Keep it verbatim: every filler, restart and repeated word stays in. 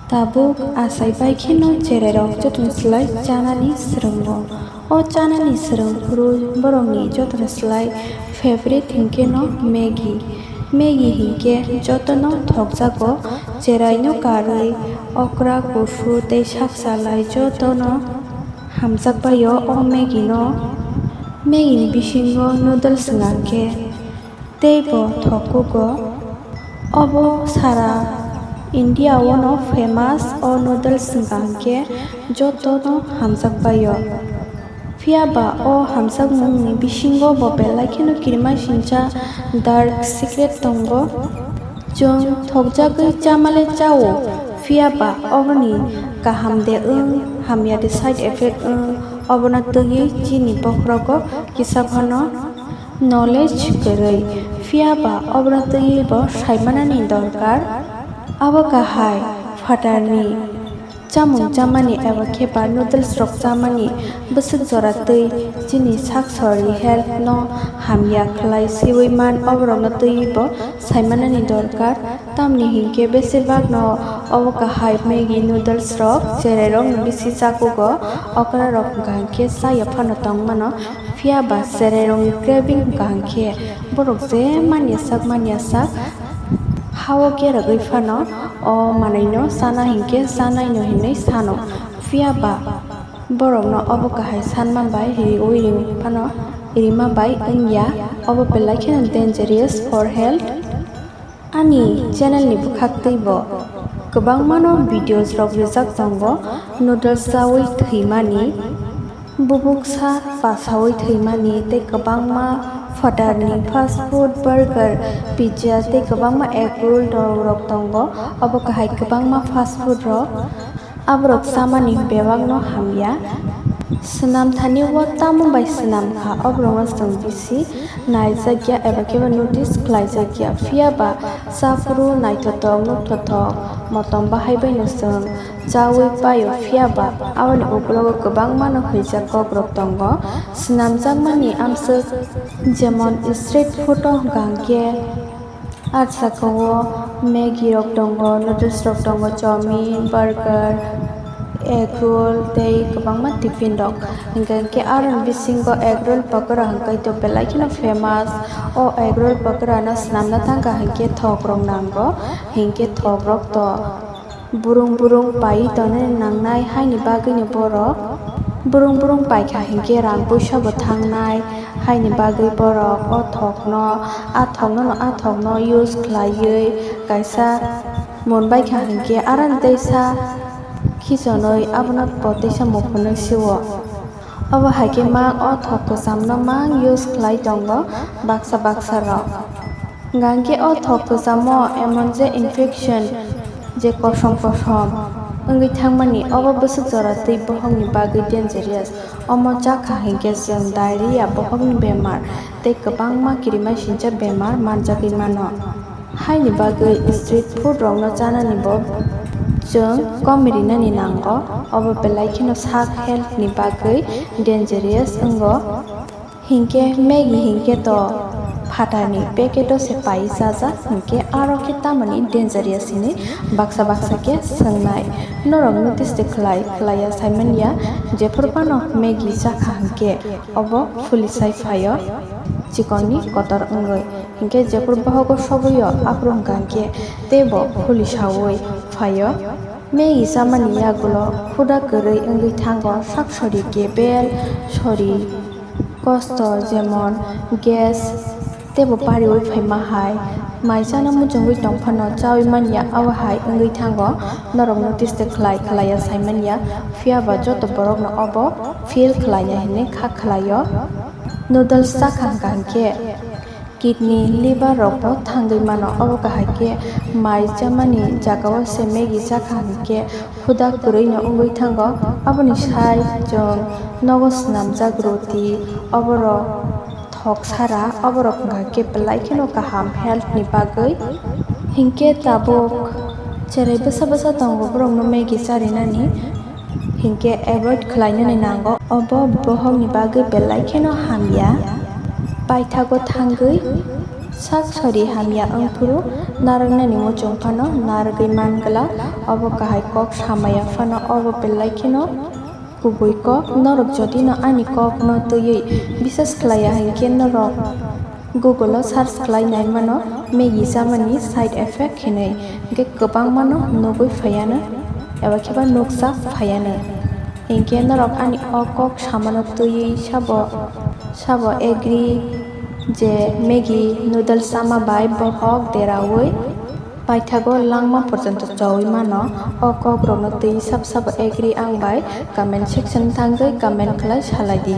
Tabuk achai bai kheno cherairok jotono slai chanani swrwngo. O chanani swrwng phuru borokni jotono slai favorite hinkhe no Maggi. Maggi hinkhe jotono thokjago, cheraino karwi, okra, kusu tei sak salai jotono hamjakbaio o Maggi no. Maggi ni bisingo noodles wngkha khe teibo thokkugo. Obo sara India o no famous o noodles wngkha khe jotono hamjakbaio. Phiya ba o hamjakmungni bisingo bo belai kheno kirimasingcha dark secret tongo. Chwng thokjagwi chamale chao, phiya ba oboni kaham de wng, hamya de side effect wng, obono twiwi chini bokhorogo kisa phano knowledge kwrwi, phiya ba obono twiwi bo saimanani dorkar. Abo kahai phatarni chamung chamani eba khe ba noodles rok chamani bwswk jora twi chini sak sori health no hamya khlai siwi man, oborokno twiwi bo saimanani dorkar. Tamni hinkhe besibak no obo kahai Maggi noodles rok cherai rok no bisi chakugo, okra rok hwnkha hinkhe chaya phano tongmano. Phiya ba cherai rokni craving hwnkha hinkhe borok je manya sak manya sak hao kerogwi phano o manwino chana hinkhe chanaino hinwi sano. Phiya ba borokno obo kahai sanma bai riwi rw phano rima bai wngya, obo belai kheno dangerous for health. Ani channel ni bwkhak twi bo kwbangma no videos rok rijak tongo, noodles chawi thwimani, bubuksa pasawi thwimani tei kwbangma phatarni fast food, burger, pizza tei kwbangma egg roll rok tongo. Obo kahai kwbangma fast food rok. Aborok chamani bebakno hamya. Swnam thani o tamo bai swnam kha, oborokno chwng bisi naijakya eba khe bo notice khlaijakya. Phiya ba chaphuru naithothok, nukthothok, motom bahai baino chwng chawi paio, phiya ba aboni uklogo kwbangmano hwijak kokrok tongo. Swnamjakmani amswk jemon street food o hwnkha hwnkhe, ah, saka o Maggi rok tongo, noodles rok tongo, chowmin, burger, egg roll tei kwbangma tiffin rok. Hwnkha hwnkhe aroni bisingo egg roll pakora hwnkhe to belai kheno famous. O egg roll pakora no swnamna thangkha hwnkhe thok rok nango, hinkhe thok rok to burung burung paiwi tonwi nangnai, haini bagwino borok burung burung paikha hinkhe rang puisa bo thangnai, haini bagwi borok o thokno, a thokno, a thokno use khlaiwi kaisa mon baikha hinkhe aroni teisa khichonwi abono bo teisa muphunwi sio. Obo hai khe mang o thok kwchamno mang use khlai tongo baksa baksa rok. Hwnkha hwnkhe o thok kwchamo emon je infection je kosom kosom wngwi thangmani, obo bwswk jora twi bohokni bagwi dangerous. Omo chakha hinkhe chwng diarrhea, bohokni bemar tei kwbangma kirimasingcha bemar manjagwi mano. Haini bagwi street food rokno chanani bo chwng kom rinani nango, obo belai kheno sak health ni bagwi dangerous wngo. Hinkhe Maggi hinkhe to phatarni packet o se paiwi chajak, hinkhe aro khe tamoni dangerous hinwi baksa baksa khe swngnai. Norok notice de khlai khlaiya saimanya, jephuru phano Maggi chakha hinkhe obo phulisai phaio chikonni kotor wngwi. Hinkhe jephuru bohogo sogwio aphuru hwnkha hinkhe teibo phulisaui phaio. Maggi chamani yagulo khuda kwrwi wngwi thango, sak sori kebel sori kosto, jemon gas teibo pariui phaima hai. Mai chana muchungwi tongphano chaui manya, abo hai wngwi thango. Norok notice de khlai khlaiya saimanya, phiya ba joto borokno obo feel khlaina hinwi kha khlaio. Noodles chakha hwnkha hinkhe kidney, liver rokbo thangwi mano. Obo kahai khe mai chamani jagao se Maggi chakha hinkhe huda kwrwino wngwi thango. Aboni sai chwng nogo swnamjak roti, oborok thok sara, oborok wngkha khe belai kheno kaham health ni bagwi. Hinkhe tabuk cherai bwsa bwsa tongo borokno Maggi charinani. Hinkhe avoid khlainani nango, obo bohokni bagwi belai kheno hamya. Paithago thangwi Sak sori hamya wngphuru narwknani muchung phano narwgwi man glak. Obo kahai kok samaya phano obo belai kheno kubui kok. Norok jodi no ani kok no twiwi bisas khlaiya hinkhe norok Google o search khlai nai mano Maggi chamani side effect hinwi, hinkhe kwbangma no nugwi phaiya no eba khe ba nukjak phaiya no. Hinkhe norok ani o kok samano twiwi sabo, sabo agree je Maggi noodles chama bai bohok deraui paithago langma porjonto choui mano. O kokrokno twi sab sabo agree ang bai comment section thangwi comment khlai salai di.